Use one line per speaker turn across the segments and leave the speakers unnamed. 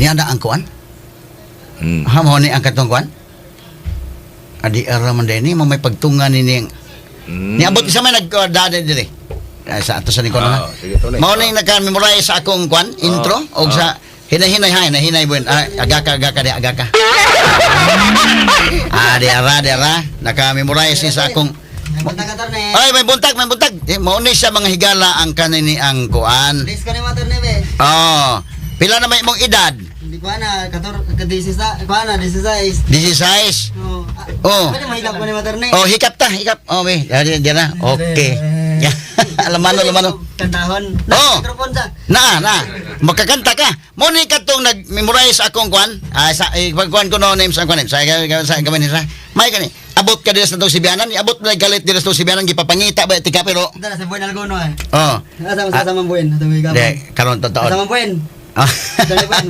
Niya na ang kuan?
Hmm.
Ha, mao ni ang katong kuan? Adi ara man din ni mo may pagtungan ni ning. Niabot sa may nagdaan diri. Ah, sa ato sa ni kono ha.
Ah, sige, tunay.
Mao ni nagka-memorize sa akong kuan intro og sa hinahinay ha, hinahinay buwan. Ah, agaka agaka di agaka. Ah, di ara di ara naka-memorize ni sa akong. Ay, may buntag, may buntag. Eh, mao ni siya mga higala ang kanini ang kuan.
Please ka ni Mater Neve.
Oh, pila na may imong edad?
Hindi ko na, kator, kadisisa, ko na, 16.
16.
Oh.
Oh.
Pwede mahigap ko ni Mater Neve.
Oh, hikap ta, hikap. Oh, be. Diyan, diyan na. Okay. Lamano, lamano.
Kantahon.
Oh.
Mikrofon sa.
Na, na. Makakanta ka. Mo ni katong nag-memorize akong kuan. Ah, sa eh, pagkuan ko no names ang kuan. Sa sa gawin sa. May kani. Abot ka diri sa tong Sibianan, iabot mo galit diri sa tong Sibianan gipapangita ba tika pero
Dala sa Buwan Alguno eh.
oh.
Asa mo sa samang Buwan, ato may
Di, karon totoo.
Sa samang Buwan.
Ah.
Dala Buwan,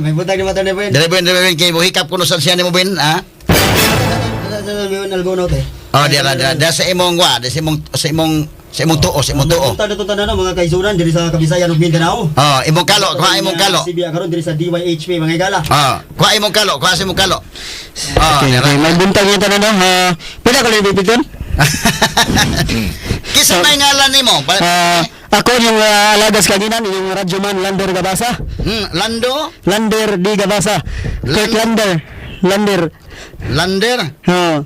may buntag ni Mater Neve.
Dili buin, dili buin kay hikap kuno sa siya nimo buin, ha?
Sa sa Buwan Alguno te.
Oh, di ra, di ra. Di sa imong wa, di sa imong sa imong sa imong tuo, sa imong tuo.
Punta na to tanan mga kaisuran diri sa Kabisayan ug Mindanao.
Oh, imong kalo, kuha imong kalo.
Sibiya karon diri sa DYHP mga higala.
Oh, kuha imong kalo, kuha sa imong kalo. Oh,
Okay,
di ra.
okay. May buntag yung tanan no. Ha, pila ka lang bibiton?
Kisa may ngalan nimo?
Ah, ako yung alagas kanina yung Radyoman Lander Gabasa.
Lando,
Lander D Gabasa. Kirk Lander. Lander.
Lander.
Oh.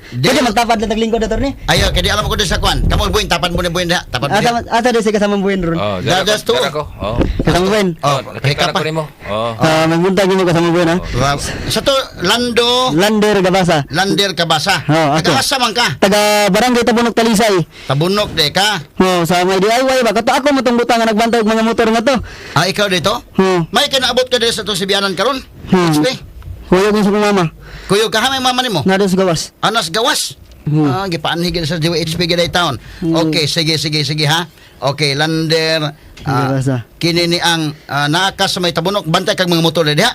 Pwede magtapad lang taglingkod na torne.
Ayo, kaya di alam ko din sa kwan. Kamu buin, tapan mo ni buin diha. Tapan mo
Ata
diha.
ata di sa kasamang buwan ron.
Oh,
Da- das to.
dara ko. Oh.
Kasamang buwan.
Oh,
Nakita
hikap
ko
pa.
nimo. Oh.
Ah, may buntag nimo kasamang buwan ha.
Sa to, Lando,
Lander Gabasa.
Lander Kabasa.
Oh, ako.
Taga asa man ka?
Taga Barangay Tabunok Talisay.
Tabunok de ka.
Oh, sa may DIY ba kato ako mo tong butang nga nagbantay og mga motor nga to.
Ah, ikaw dito?
Oh.
May kinaabot ka dito sa itong Sibianan karon?
Hmm.
HP.
Kuyog ko sa kong mama.
Kuyog ka ha, may mama nimo.
Nado sa gawas.
Anas gawas. Ah, gipaanhi gid sa DWHP gid town. Okay, sige sige sige ha. Okay, Lander. Ah,
Gabasa.
kini ni ang naa ka sa may Tabunok, bantay kag mga motor diha.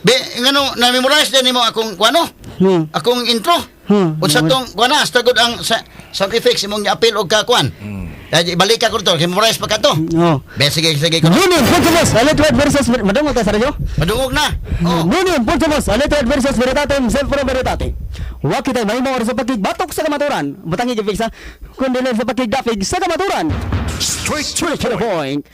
Be, ngano na memorize din nimo akong kuano? Akong intro. Unsa tong kuana hasta gud ang sa, sound effects imong giapil og ka kuan. Ay, ibalik ka ko to, kay memorize pa ka to.
Oh.
Be, sige sige ko.
Nunum Portumus, Alitwed versus Madungog ta sa radyo.
Madungog na. Oh.
Nunum Portumus, Alitwed versus Veritatem, Sempro Veritate. Wa kita'y mahimo oras sa pagkigbatok sa kamaturan. Butangi gipig sa kundi lang sa pakigdapig sa kamaturan.
Straight
Straight to the point.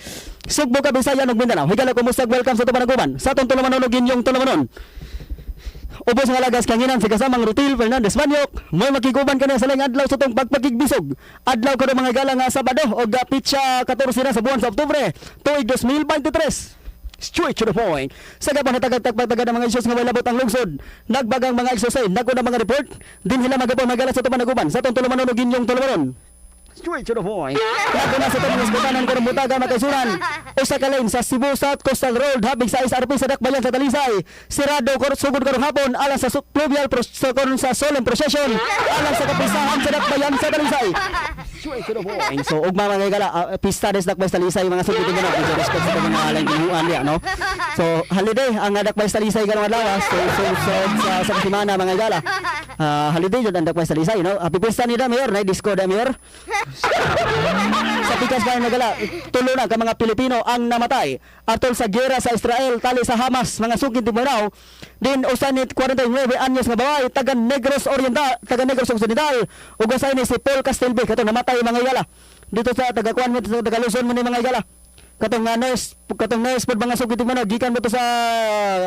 Sugbo ka Bisaya ug Mindanao. Higala kumusta welcome sa Tubanaguban. Sa atong tulumanon ug inyong tulumanon. Ubos nga lagas kanginan sa kasamang Rutil Fernandez Manyok. May makiguban kaniya sa laing adlaw sa tong pagpakigbisog. Adlaw karon mga gala nga Sabado og pitsa 14 na sa buwan sa Oktubre tuig 2023. Straight to the point. Sa gabang natagtagpagtaga ng mga isyos nga way labot ang lungsod. Nagbagang mga exercise, naguna mga report, din hila magapon magala sa tubanaguban. Sa atong tulumanon ug inyong tulumanon. Straight to the point. Lago na sa itong mga isgutanan karong butaga makaisuran. Usa ka lane sa Cebu South Coastal Road habig sa SRP sa Dakbayan sa Talisay. Sirado kor sugod karong hapon alang sa pluvial sa karon sa solemn procession alang sa kapisahan sa Dakbayan sa Talisay. Straight to the point. So ugma mga higala, pista des Dakbay sa Talisay mga sugod mo na medyo respect sa mga alay kinuan diya no. So holiday ang Dakbay sa Talisay karong adlaw ah. So sa semana mga higala. Ah, holiday jud ang Dakbay sa Talisay no. Happy pista ni da mayor, na disco da mayor. Sa pikas pa nagala, tulo na ka mga Pilipino ang namatay atol sa gera sa Israel tali sa Hamas mga sugid Mindanao. Din usa ni 49 anyos nga babae taga Negros Oriental, taga Negros Occidental ug usa ni si Paul Castelbe katong namatay mga higala dito sa taga kuan mo sa taga Luzon mo ni mga higala katong nga nurse katong nurse pod mga sugid Mindanao gikan mo to sa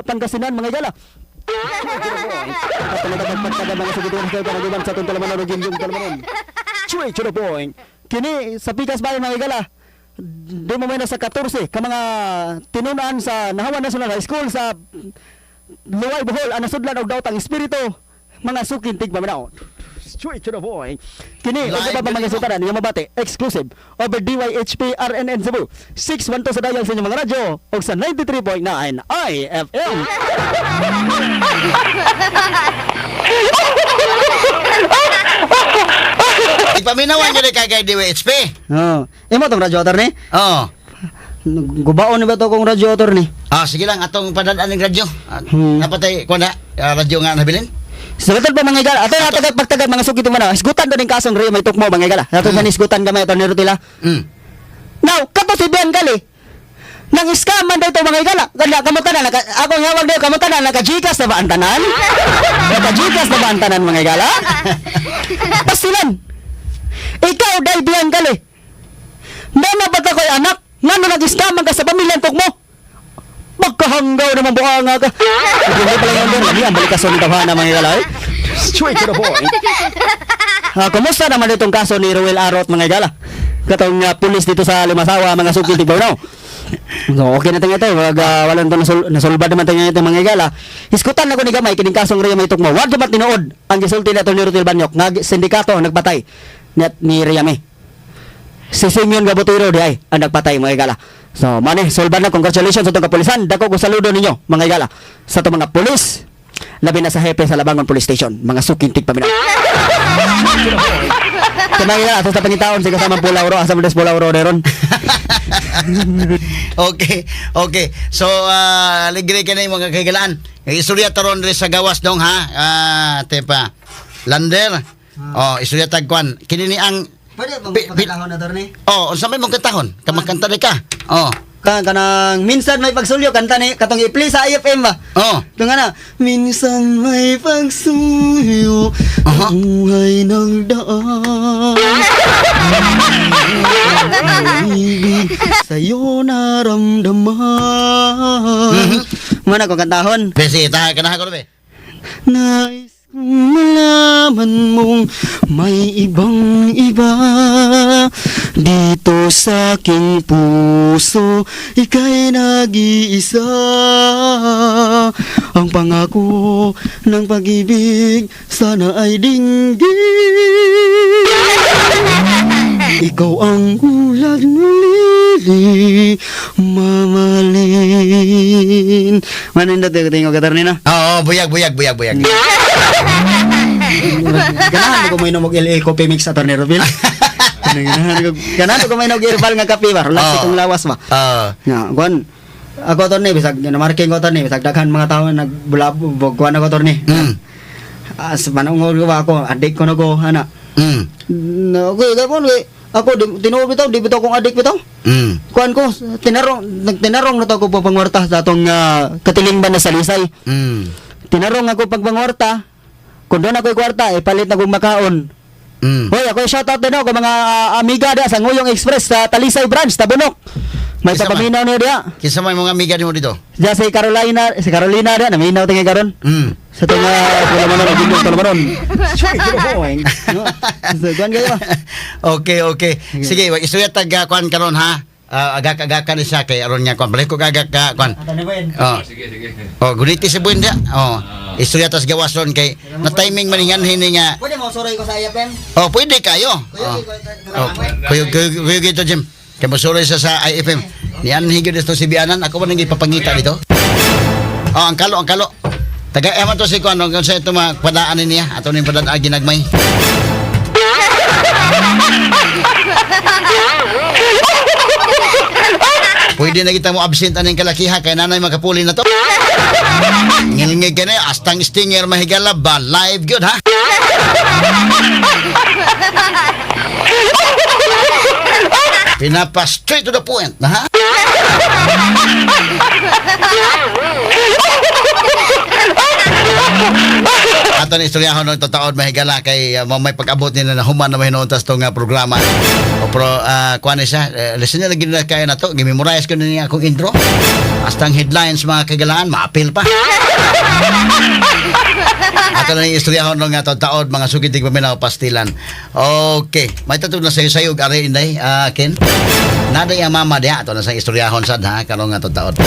Pangasinan mga higala. Katong natagpagtaga mga sugid Mindanao kanaguban sa atong talamanon ug inyong talamanon. Straight to the point. Kini sa pikas bayan mga higala. Di mo may nasa 14 ka mga tinunan sa Nahawan National High School sa Luway Bohol ang nasudlan og daotang espiritu mga sukin tigpaminaw. Straight to the point. Kini og
Live
iba pa mga
yun, no?
sutaran nga mabati exclusive over DYHP RNN Cebu 612 sa dial sa inyong mga radyo og sa 93.9 IFM.
Ipaminawan nyo kay kay DWHP.
Oh, imo tong radyo ni?
Oh.
Gubaon ni ba to kong radyo ni?
Ah, sige lang atong padadaan ng radyo. Ah, Napatay ko na radyo nga nabilin.
Sa batol pa mga higala, ato na tagad pagtagad mga sugit mo na. Isgutan to ning kasong Rio may tukmo mga higala. Ato man isgutan gamay ato ni Rutila. Now, kato si Bian Gali. Nang scam man daw to, mga higala. Kada kamutan na naka, ako ang hawag daw, kamutan na naka GCash na ba ang tanan? Naka GCash na ba ang tanan, mga higala? Pastilan. Ikaw dai Bianca le. Nana ba ta koy anak? Ngano nag-scam man ka sa pamilya mo? Magkahanggaw naman buka nga ka. Hindi pala yung lami ang balik kaso ni Tawhana, mga higala, eh. Straight to the point. Ah, kumusta naman itong kaso ni Ruel Arot, mga higala? Katong pulis dito sa Limasawa, mga suki Tigbaw. So, okay na tayo ito. Wag, walang to nasulbad naman tayo ito, mga higala. Hiskutan na ko ni gamay kining kasong Ria May Tukmo. Wag dapat tinuod ang gisulti na ni Ruel Banyok nga sindikato ang nagpatay ni Ria May. Si Simeon Gabotero di ay ang nagpatay, mga higala. So, mane, sulbad na. Congratulations sa itong kapulisan. Dako ko saludo ninyo, mga higala. Sa itong mga pulis, labi na sa hepe sa Labangon Police Station, mga suking tigpaminaw. Sa mga higala, ato sa pangitaon, si kasamang Pulauro, asa mo des Pulauro deron.
Okay. So, ligre ka na yung mga kahigalaan. Istorya taron rin sa gawas dong ha. Ah, tepa. Lander. Oh, istorya tagkwan. Kini ni ang
Pwede
bang pagkatahon
na, Torne?
Oh, unsa may mong kantahon? Kamakanta di ka. Oh.
Ka kanang minsan may pagsulyo kanta ni katong i-play sa IFM ba.
Oh.
Ito nga na, minsan may pagsuyo, buhay ng daan. Ibig sa'yo naramdaman. Mana ko kantahon?
Be, sige, tahan ka na ako, be.
Nais kong malaman mong may ibang iba dito sa aking puso, ika'y nag-iisa. Ang pangako ng pag-ibig, sana ay dinggin. Ikaw ang ulan lili mamalin. Manindot yung tingog ka na.
Oo, buyag, buyag, buyag, buyag.
Ganahan ko mainom og LA coffee mix, Attorney Rubil. Ganahan ko mainom og herbal nga kape ba. Relax itong lawas ba.
Oo.
Nga, kuan ako, Attorney, bisag namarking ko, Attorney, bisag daghan mga tao nagbulabog kuan ako, Attorney. As manungol ko ba ako, adik ko na ko ana. No, okay, kay kon ako di, tinuod bitaw, di bitaw kong adik bitaw. Kuan ko, tinarong, nagtinarong na to ako pangwarta sa atong katilingban na salisay. Tinarong ako pagpangwarta. Kung doon ako'y kwarta, eh, palit na kong makaon. Hoy, ako shoutout din ako mga amiga dia sa Nguyong Express sa Talisay Branch, Tabunok. May
Kinsa man?
papaminaw niyo dia.
Kinsa may mga amiga nimo dito?
Diya si Carolina dia, naminaw tingay karon. Sa tunga tulamanon, ang gindong tulamanon. Straight to the point. No? So, kuan kayo ba?
Okay. Sige, wag istorya tag kuan karon ha. Ah, agak-agakan ni siya kay aron nga kuan. Balik ko agak ka kuan.
Ato ni Gwen.
Oh.
Sige, sige.
Oh, guniti si Buendia. Oh. Istorya tas gawas ron kay na timing man ingan hini nga.
Pwede mo suroy ko sa IFM?
Oh, pwede kayo. Oh. Oh, kuyog kuyog kuyog ito, Jim. Kay mosuroy sa IFM. Niyan higid dito si Bianan, ako man ang ipapangita dito. Oh, ang kalo, ang kalo. Taga eman to si kuan kung sa ito mga padaan niya, ato ning padaan ginagmay. Pwede na kita mo absent aning kalakiha kay nanay makapuli na to. Ngilngig ka na, astang stinger mahigala ba live good ha? Pinapa straight to the point, na ha? Ato ni istoryahon ng tataod mahigala kay may pag-abot nila na human na mahinuon tas nga programa. O pro kuan ni siya, listen niya lagi na kaya na to, gimemorize ko na niya akong intro. Hasta ang headlines, mga kagalaan, maapil pa. Ato na yung istoryahon ng taod mga sugitig paminaw pastilan. Okay, may tatod na sayo sayo ari inday, Ken. Naday ang mama diha ato na sa istoryahon sad ha karong nga taod.